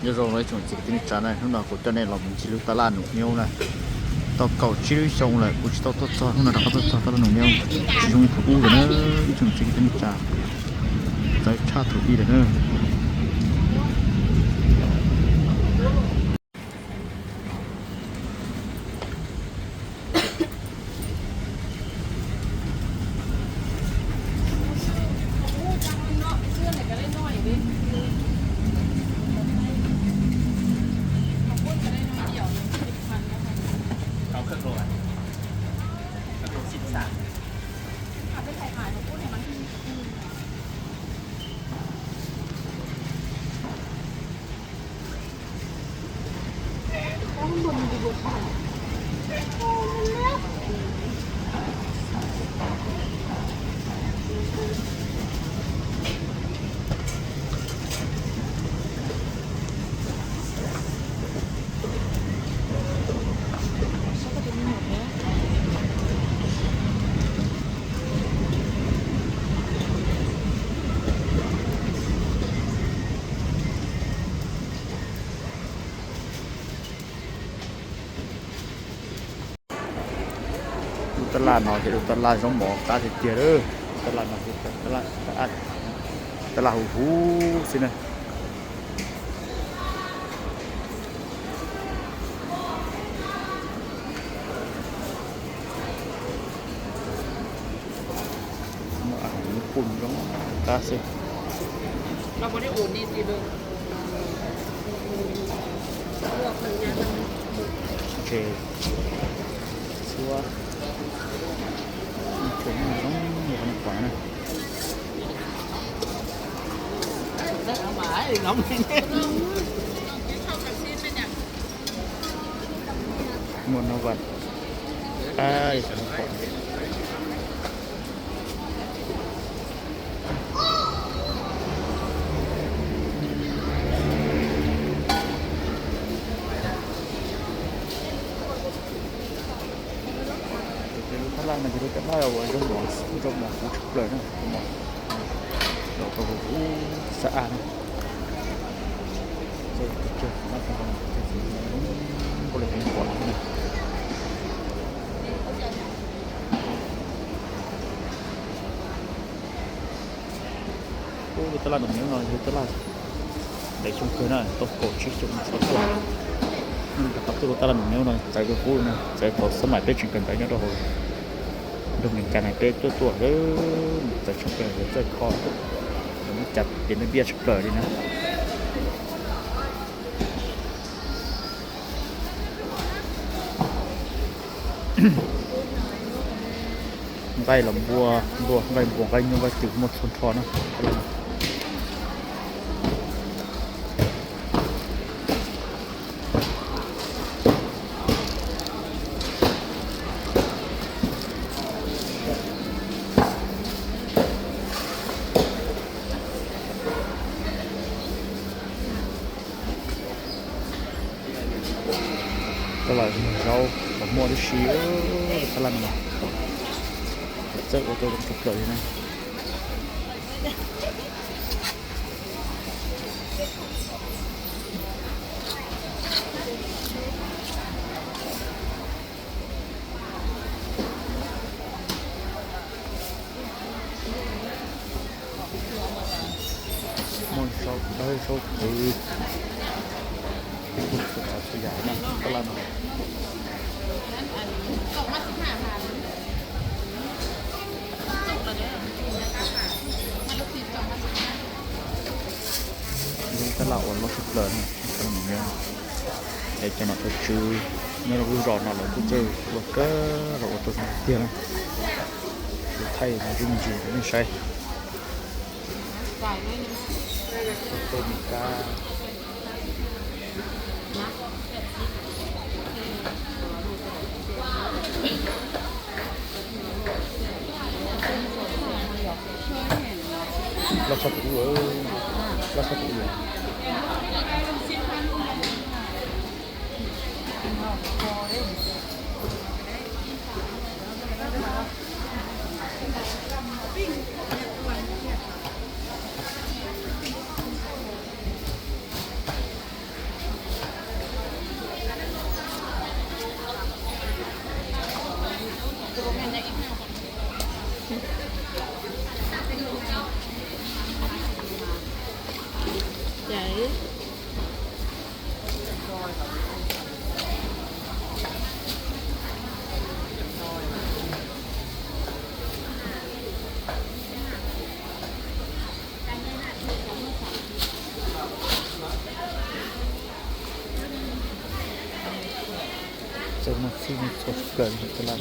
Nyob zoo ib tsoom txiv kwv tij neej tsa na, hnub no kuv coj nej los mus ncig lub taj laj Num Nyob na. Tau kaum tsib lub xyoo lawm kuv tsis tau tuaj txog, hnub no rov qab tuaj txog taj laj Num Nyob, tsis zoo li thaum ub lawm na ib tsoom txiv kwv tij neej tsa. Txawv tshaj thaum ub lawm na. Lub taj laj no ces lub taj laj zaub mov qab tiag tiag lawm. Lub taj laj no, taj laj huv huv xwb na. Muaj qub zoo qab xwb. Tsev xua, tsev zoo li qhov no pom na. Muaj no vas, qab li qhov no pom. Ces lub taj laj no ces lub taj laj uas zoo mov, zoo mov huv tshaj plaws na, mov los tau huv huv xab ab na. Txawj txawj txawj txawj txawj txawj txawj txawj txawj txawj txawj txawj txawj txawj. Ub, lub taj laj Num Nyob no yog lub taj laj ntev xyoo kawg na, tau kaum tsib xyoo tsis tau tuaj. Rov qab tuaj lub taj laj Num Nyob no txawv kawg pub na, txawv thaum xab maim peb tseem kawm ntawv nyob rau hauv nroog Meskas na, peb tuaj tuaj txawv tshaj plaws, txawj kho, muab cas ces nws npiaj tshaj plaws li na. Nqaij los npua, npua, nqaij npua, nqaij nyuj, nqaij twm, muaj txhua nrho na. Taj laj zaub los muaj tib si, lub taj laj no txawj ua tau zoo tshaj plaws li na. Muaj zaub dawb zaub qhwv, txhua tsav txhua yam na, taj laj no. Yog ib taj laj uas loj tshaj plaws na, es cov nom cov tswv nyob rau lub zos no lawv kuj txawj ua kawg los ua tau zoo tiag na. Kuv thaij me ntsis rau nej saib. Tau me kab. Loj tshaj kuv ua, loj tshaj kuv ua. Txawj muaj txhij muaj txhua tshaj plaws li tus laj.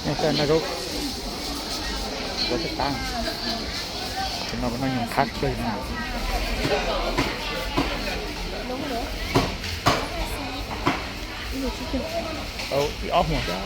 Nej koj noj zaub, kuv twb qab, kuv noj nyob qab kawg no. Ib ob hmos xwb.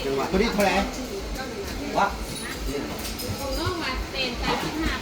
Ua, tus dib thaum lawm. Ua, tus no mas tes tais xib hna